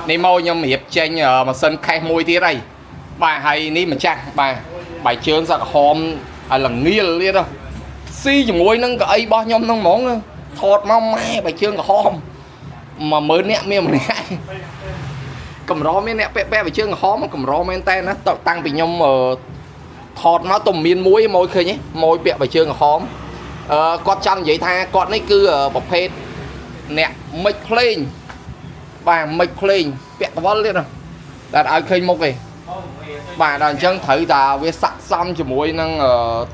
នេះមកខ្ញុំរៀបចេញម៉ាស៊ីន case មួយទៀតហើយបាទហើយនេះម្ចាស់បាទបាយជើងសក់ក្រហមឲ្យល្ងាលទៀតហ៎ស៊ីជាមួយនឹងកៅអីរបស់ខ្ញុំហ្នឹងហ្មងថតមកម៉ែបាយជើងក្រហម10000នាក់មានម្នាក់កម្រមានអ្នកពាក់ពាក់បាយជើងក្រហមកម្រមែនតើណាតាំងពីខ្ញុំថតមកទុំមានមួយមួយឃើញទេមួយពាក់បាយជើងក្រហមអឺគាត់ចង់និយាយថាគាត់នេះគឺប្រភេទអ្នកមិចភ្លេង បាទមិនភ្លេងពាក់កវលទៀតណាតែឲ្យឃើញមុខទេបាទដល់អញ្ចឹងត្រូវតាវាស័កសមជាមួយនឹង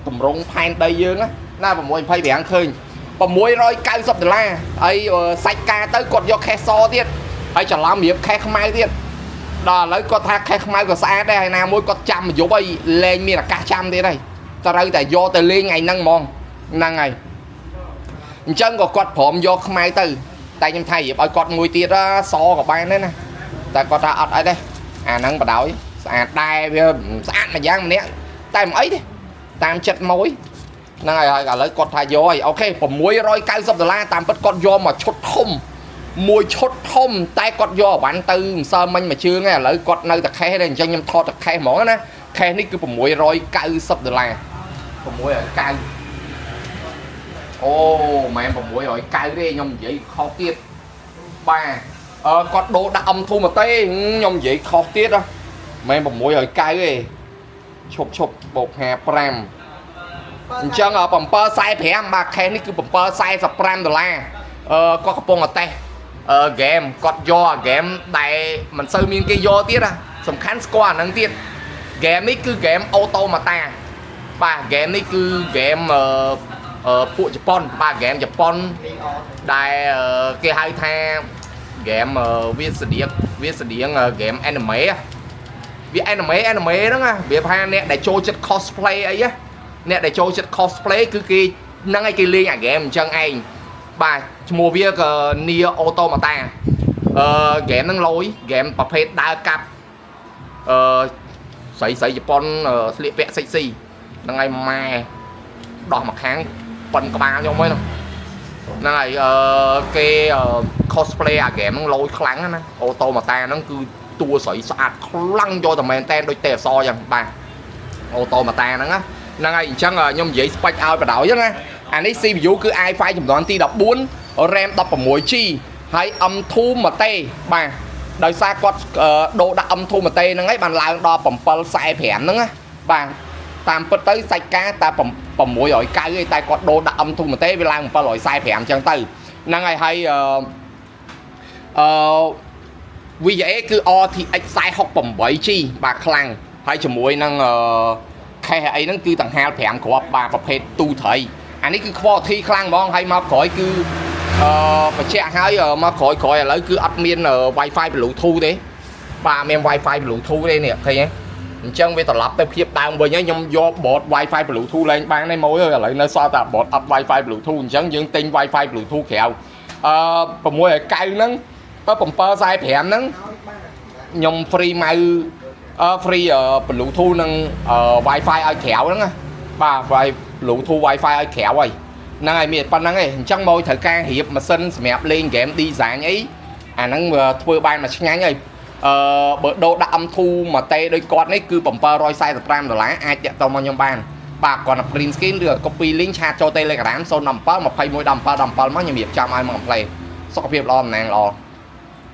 តម្រងផែនដីយើងណា625ឃើញ690ដុល្លារហើយសាច់ការទៅគាត់យក case សទៀតហើយច្រឡំរៀប case ខ្មៅទៀតដល់ឥឡូវគាត់ថា case ខ្មៅក៏ស្អាតដែរហើយណាមួយគាត់ចាំមួយយប់ហើយលែងមានឱកាសចាំទៀតហើយត្រូវតែយកទៅលេងថ្ងៃហ្នឹងហ្មងហ្នឹងហើយអញ្ចឹងក៏គាត់ព្រមយកខ្មៅទៅតែខ្ញុំថារៀបឲ្យគាត់មួយទៀតសក៏បានដែរណាតែគាត់ថាអត់អីទេអាហ្នឹងបដ ாய் ស្អាតដែរវាស្អាតមួយយ៉ាងម្នាក់តែមិនអីទេតាមចិត្តមួយហ្នឹងហើយហើយឥឡូវគាត់ថាយកហើយ OK 690ដុល្លារតាមពិតគាត់យកមកឈុតធំមួយឈុតធំតែគាត់យកអវ៉ាន់ទៅម្សិលមិញមួយជើងឯងឥឡូវគាត់នៅតែ case ទេអញ្ចឹងខ្ញុំថតតែ case ហ្មងណា case នេះគឺ690ដុល្លារ690អូមិនមែន690ទេខ្ញុំនិយាយខុសទៀតបាទអឺគាត់ដូរដាក់ M2 មកទេខ្ញុំនិយាយខុសទៀតហ៎មិនមែន690ទេឈប់ឈប់បូក55អញ្ចឹង745បាទ case នេះគឺ745ដុល្លារអឺគាត់កំពុងតែតេស្តអឺហ្គេមគាត់យកអាហ្គេមដែលមិនសូវមានគេយកទៀតណាសំខាន់ស្គាល់អាហ្នឹងទៀតហ្គេមនេះគឺហ្គេម Automata បាទហ្គេមនេះគឺហ្គេមអឺអឺពួកជប៉ុនបាទហ្គេមជប៉ុនដែលគេហៅថាហ្គេមវាស្តៀងហ្គេម anime វា anime anime ហ្នឹងណាវាថាអ្នកដែលចូលចិត្ត cosplay អីណាអ្នកដែលចូលចិត្ត cosplay គឺគេហ្នឹងឯងគេលេងអាហ្គេមអញ្ចឹងឯងបាទឈ្មោះវាក៏ Nier Automata អឺហ្គេមហ្នឹងលយហ្គេមប្រភេទដើរកាប់អឺស្រីស្រីជប៉ុនស្លៀកពាក់ sexy ហ្នឹងហើយម៉ែដោះមកខាងប៉ុនក្បាលខ្ញុំហ្នឹងហ្នឹងហើយអឺគេ cosplay អាហ្គេមហ្នឹងលយខ្លាំងណាស់ Automata ហ្នឹងគឺតួស្រីស្អាតខ្លាំងយកតែមែនតែនដូចទេអសអញ្ចឹងបាទ Automata ហ្នឹងណាហ្នឹងហើយអញ្ចឹងខ្ញុំនិយាយ spec ឲ្យបដ ாய் ណាអានេះ CPU គឺ i5 ចំនួនទី14 RAM 16 GB ហើយ M2 មកទេបាទដោយសារគាត់ដូរដាក់ M2 មកទេហ្នឹងហើយបានឡើងដល់745ហ្នឹងណាបាទតាមពិតទៅសាច់ការតែ690ឯងតែគាត់ដូរដាក់ M2 មកទេវាឡើង745អញ្ចឹងទៅហ្នឹងហើយហើយអឺអឺ VGA គឺ RTX 468 G បាទខ្លាំងហើយជាមួយនឹងអឺ case អីហ្នឹងគឺតង្ហាល5គ្រាប់បាទប្រភេទទូត្រីអានេះគឺ quality ខ្លាំងហ្មងហើយមកក្រោយគឺអឺបញ្ជាក់ហើយមកក្រោយក្រោយឥឡូវគឺអត់មាន Wi-Fi Bluetooth ទេបាទមាន Wi-Fi Bluetooth ទេនេះឃើញទេអញ្ចឹងវាត្រឡប់ទៅភាពដើមវិញហើយខ្ញុំយក board Wi-Fi Bluetooth លែងបានទេមកអើយឥឡូវនៅសល់តែ board អត់ Wi-Fi Bluetooth អញ្ចឹងយើងទិញ Wi-Fi Bluetooth ក្រៅអឺ690ហ្នឹង745ហ្នឹងខ្ញុំ free mouse អឺ free Bluetooth និង Wi-Fi ឲ្យក្រៅហ្នឹងណាបាទ Bluetooth Wi-Fi ឲ្យក្រៅហើយហ្នឹងហើយមានប៉ុណ្្នឹងឯងអញ្ចឹងមកត្រូវការរៀបម៉ាស៊ីនសម្រាប់លេងហ្គេម design អីអាហ្នឹងវាធ្វើបានមួយឆ្ងាញ់ហើយអឺបើដូរដាក់ M2 មកតេដូចគាត់នេះគឺ745ដុល្លារអាចតាក់ទងមកខ្ញុំបានបាទគាត់ទៅ print screen ឬ copy link chat ចូល Telegram 017 21 17 17មកខ្ញុំរៀបចំឲ្យមក play សុខភាពល្អតំណាងល្អ។